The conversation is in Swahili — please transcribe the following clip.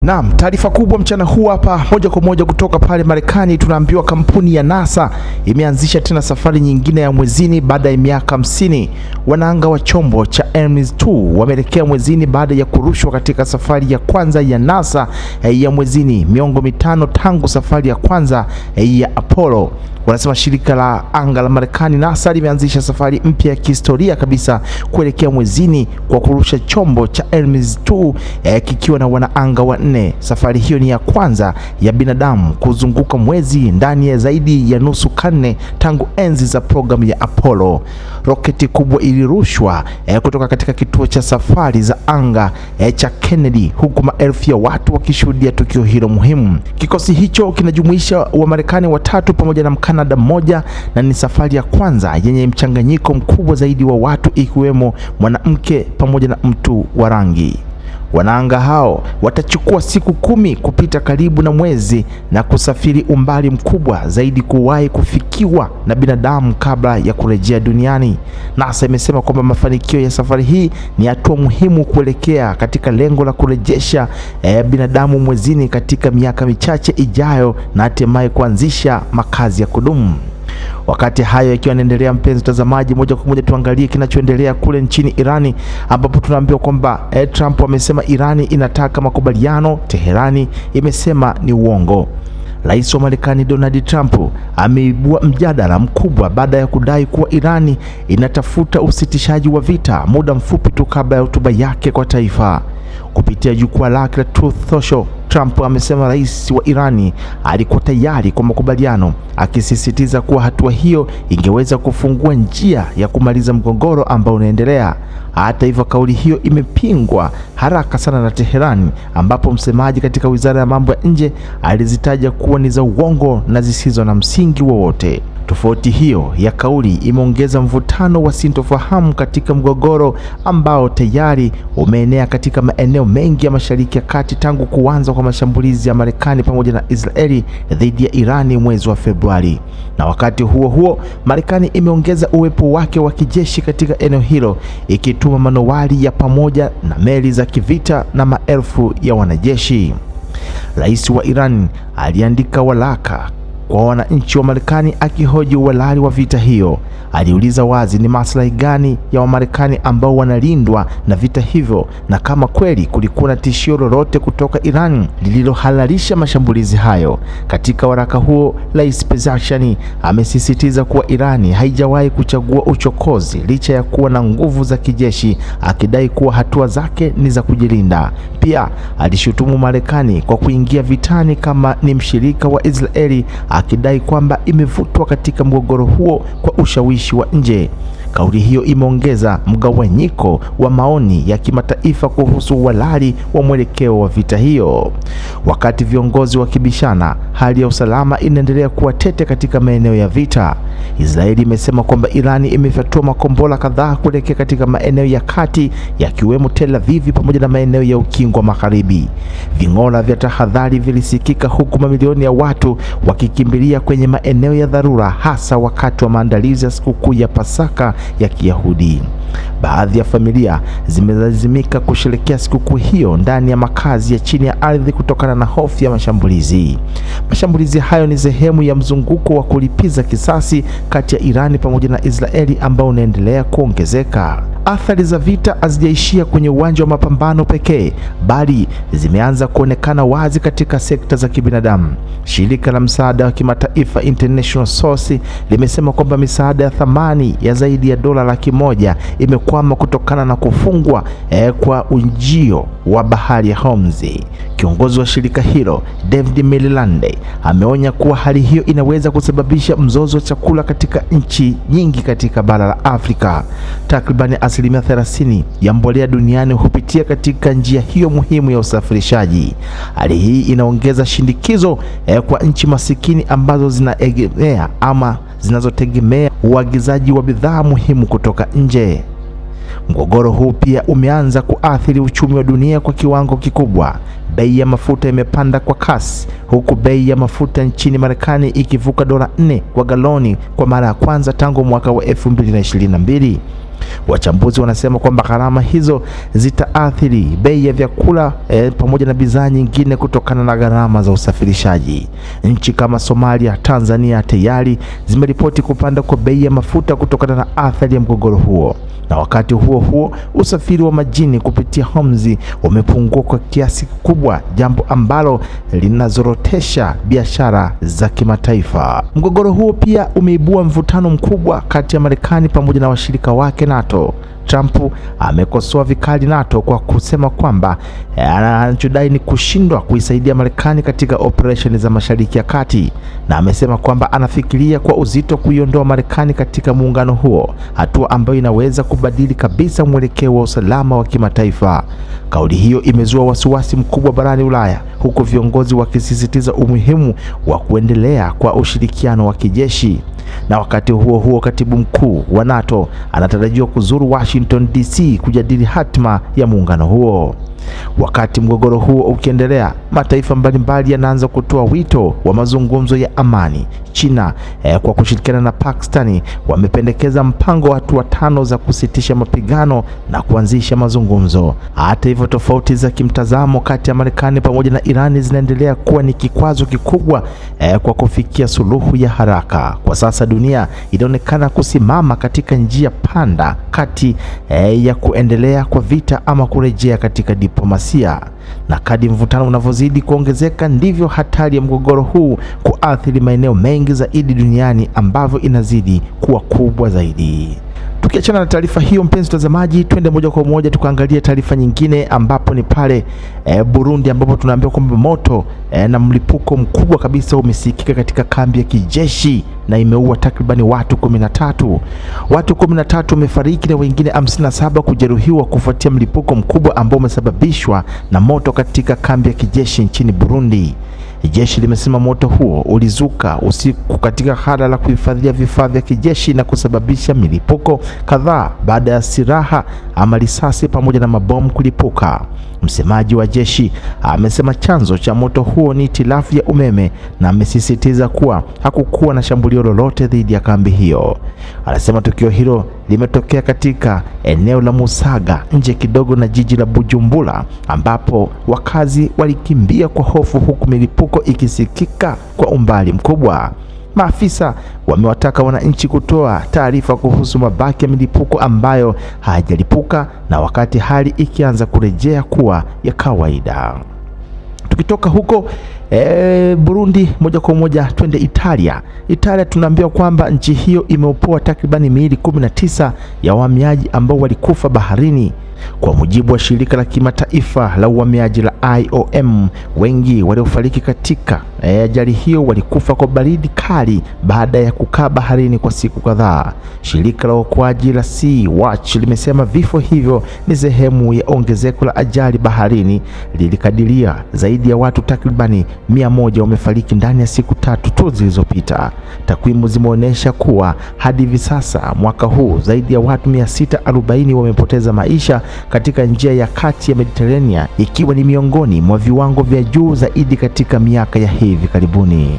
Naam, taarifa kubwa mchana huu hapa moja kwa moja kutoka pale Marekani, tunaambiwa kampuni ya NASA imeanzisha tena safari nyingine ya mwezini baada ya miaka 50. Wanaanga wa chombo cha Hermes 2 wameelekea mwezini baada ya kurushwa katika safari ya kwanza ya NASA ya mwezini, miongo 5 tangu safari ya kwanza ya Apollo. Wanasema shirika la anga la Marekani NASA limeanzisha safari mpya ya kihistoria kabisa kuelekea mwezini kwa kurusha chombo cha Hermes 2 kikiwa na wanaanga 4. Safari hiyo ni ya kwanza ya binadamu kuzunguka mwezi ndani ya zaidi ya nusu karne tangu enzi za programu ya Apollo. Roketi kubwa ilirushwa kutoka katika kituo cha safari za anga cha Kennedy, huku maelfu ya watu wakishuhudia tukio hilo muhimu. Kikosi hicho kinajumuisha Wamarekani 3 pamoja na Mkanada 1, na ni safari ya kwanza yenye mchanganyiko mkubwa zaidi wa watu, ikiwemo mwanamke pamoja na mtu wa rangi. Wanaanga hao watachukua siku 10 kupita karibu na mwezi na kusafiri umbali mkubwa zaidi kuwahi kufikiwa na binadamu kabla ya kurejea duniani. NASA imesema kwamba mafanikio ya safari hii ni hatua muhimu kuelekea katika lengo la kurejesha binadamu mwezini katika miaka michache ijayo na hatimaye kuanzisha makazi ya kudumu. Wakati hayo yakiwa yanaendelea, mpenzi mtazamaji, moja kwa moja tuangalie kinachoendelea kule nchini Irani, ambapo tunaambiwa kwamba Trump amesema Irani inataka makubaliano, Teherani imesema ni uongo. Rais wa Marekani Donald Trump ameibua mjadala mkubwa baada ya kudai kuwa Irani inatafuta usitishaji wa vita muda mfupi tu kabla ya hotuba yake kwa taifa. Kupitia jukwaa lake la Truth Social, Trump amesema rais wa Irani alikuwa tayari kwa makubaliano, akisisitiza kuwa hatua hiyo ingeweza kufungua njia ya kumaliza mgogoro ambao unaendelea. Hata hivyo, kauli hiyo imepingwa haraka sana na Teherani, ambapo msemaji katika wizara ya mambo ya nje alizitaja kuwa ni za uongo na zisizo na msingi wowote. Tofauti hiyo ya kauli imeongeza mvutano wa sintofahamu katika mgogoro ambao tayari umeenea katika maeneo mengi ya Mashariki ya Kati tangu kuanza kwa mashambulizi ya Marekani pamoja na Israeli dhidi ya Irani mwezi wa Februari. Na wakati huo huo, Marekani imeongeza uwepo wake wa kijeshi katika eneo hilo, ikituma manowari ya pamoja na meli za kivita na maelfu ya wanajeshi. Rais wa Iran aliandika waraka kwa wananchi wa Marekani akihoji uhalali wa vita hiyo. Aliuliza wazi ni maslahi gani ya Wamarekani ambao wanalindwa na vita hivyo, na kama kweli kulikuwa na tishio lolote kutoka Iran lililohalalisha mashambulizi hayo. Katika waraka huo, Rais Pezeshkian amesisitiza kuwa Irani haijawahi kuchagua uchokozi licha ya kuwa na nguvu za kijeshi, akidai kuwa hatua zake ni za kujilinda. Pia alishutumu Marekani kwa kuingia vitani kama ni mshirika wa Israeli, akidai kwamba imevutwa katika mgogoro huo kwa ushawishi wa nje. Kauli hiyo imeongeza mgawanyiko wa maoni ya kimataifa kuhusu uhalali wa mwelekeo wa vita hiyo. Wakati viongozi wakibishana, hali ya usalama inaendelea kuwa tete katika maeneo ya vita. Israeli imesema kwamba Irani imefyatua makombora kadhaa kuelekea katika maeneo ya kati yakiwemo Tel Aviv pamoja na maeneo ya Ukingo wa Magharibi. Ving'ora vya tahadhari vilisikika huku mamilioni ya watu wakikimbilia kwenye maeneo ya dharura, hasa wakati wa maandalizi ya sikukuu ya Pasaka ya Kiyahudi. Baadhi ya familia zimelazimika kusherehekea sikukuu hiyo ndani ya makazi ya chini ya ardhi kutokana na hofu ya mashambulizi. Mashambulizi hayo ni sehemu ya mzunguko wa kulipiza kisasi kati ya Irani pamoja na Israeli ambao unaendelea kuongezeka. Athari za vita hazijaishia kwenye uwanja wa mapambano pekee, bali zimeanza kuonekana wazi katika sekta za kibinadamu. Shirika la msaada wa kimataifa International Source limesema kwamba misaada ya thamani ya zaidi ya dola 100,000 imekwama kutokana na kufungwa kwa ujio wa bahari ya Hormuz. Kiongozi wa shirika hilo David Miliband ameonya kuwa hali hiyo inaweza kusababisha mzozo wa chakula katika nchi nyingi katika bara la Afrika. Takribani 30% ya mbolea duniani hupitia katika njia hiyo muhimu ya usafirishaji. Hali hii inaongeza shinikizo kwa nchi masikini ambazo zinaegemea ama zinazotegemea uagizaji wa bidhaa muhimu kutoka nje. Mgogoro huu pia umeanza kuathiri uchumi wa dunia kwa kiwango kikubwa. Bei ya mafuta imepanda kwa kasi, huku bei ya mafuta nchini Marekani ikivuka dola 4 kwa galoni kwa mara ya kwanza tangu mwaka wa 2022. Wachambuzi wanasema kwamba gharama hizo zitaathiri bei ya vyakula pamoja na bidhaa nyingine kutokana na gharama za usafirishaji. Nchi kama Somalia, Tanzania tayari zimeripoti kupanda kwa bei ya mafuta kutokana na athari ya mgogoro huo. Na wakati huo huo, usafiri wa majini kupitia Hormuz umepungua kwa kiasi kikubwa, jambo ambalo linazorotesha biashara za kimataifa. Mgogoro huo pia umeibua mvutano mkubwa kati ya Marekani pamoja na washirika wake NATO. Trump amekosoa vikali NATO kwa kusema kwamba anachodai ni kushindwa kuisaidia Marekani katika operesheni za Mashariki ya Kati, na amesema kwamba anafikiria kwa uzito kuiondoa Marekani katika muungano huo, hatua ambayo inaweza kubadili kabisa mwelekeo wa usalama wa kimataifa. Kauli hiyo imezua wasiwasi mkubwa barani Ulaya, huku viongozi wakisisitiza umuhimu wa kuendelea kwa ushirikiano wa kijeshi. Na wakati huo huo, katibu mkuu wa NATO anatarajiwa kuzuru Washington DC kujadili hatima ya muungano huo. Wakati mgogoro huo ukiendelea, mataifa mbalimbali yanaanza kutoa wito wa mazungumzo ya amani. China kwa kushirikiana na Pakistani wamependekeza mpango wa hatua 5 za kusitisha mapigano na kuanzisha mazungumzo. Hata hivyo, tofauti za kimtazamo kati ya Marekani pamoja na Irani zinaendelea kuwa ni kikwazo kikubwa kwa kufikia suluhu ya haraka. Kwa sasa dunia inaonekana kusimama katika njia panda kati ya kuendelea kwa vita ama kurejea katika diplomasia. Na kadri mvutano unavyozidi kuongezeka ndivyo hatari ya mgogoro huu kuathiri maeneo mengi zaidi duniani ambavyo inazidi kuwa kubwa zaidi. Tukiachana na taarifa hiyo, mpenzi mtazamaji, twende moja kwa moja tukaangalia taarifa nyingine ambapo ni pale Burundi ambapo tunaambiwa kwamba moto na mlipuko mkubwa kabisa umesikika katika kambi ya kijeshi na imeua takribani watu 13. Watu 13 wamefariki na wengine 57 kujeruhiwa kufuatia mlipuko mkubwa ambao umesababishwa na moto katika kambi ya kijeshi nchini Burundi. Jeshi limesema moto huo ulizuka usiku katika ghala la kuhifadhia vifaa vya kijeshi na kusababisha milipuko kadhaa baada ya silaha ama risasi pamoja na mabomu kulipuka. Msemaji wa jeshi amesema chanzo cha moto huo ni hitilafu ya umeme na amesisitiza kuwa hakukuwa na shambulio lolote dhidi ya kambi hiyo. Anasema tukio hilo limetokea katika eneo la Musaga nje kidogo na jiji la Bujumbura, ambapo wakazi walikimbia kwa hofu huku milipuko ikisikika kwa umbali mkubwa. Maafisa wamewataka wananchi kutoa taarifa kuhusu mabaki ya milipuko ambayo hayajalipuka na wakati hali ikianza kurejea kuwa ya kawaida. Tukitoka huko Burundi moja kwa moja twende Italia. Italia tunaambiwa kwamba nchi hiyo imeopoa takribani miili 19 ya wahamiaji ambao walikufa baharini. Kwa mujibu wa shirika la kimataifa la uhamiaji la IOM, wengi waliofariki katika ajali hiyo walikufa kwa baridi kali baada ya kukaa baharini kwa siku kadhaa. Shirika la uokoaji la Sea Watch limesema vifo hivyo ni sehemu ya ongezeko la ajali baharini, lilikadiria zaidi ya watu takribani 100 wamefariki ndani ya siku 3 tu zilizopita. Takwimu zimeonyesha kuwa hadi hivi sasa mwaka huu zaidi ya watu 640 wamepoteza maisha katika njia ya kati ya Mediterania, ikiwa ni miongoni mwa viwango vya juu zaidi katika miaka ya hivi karibuni.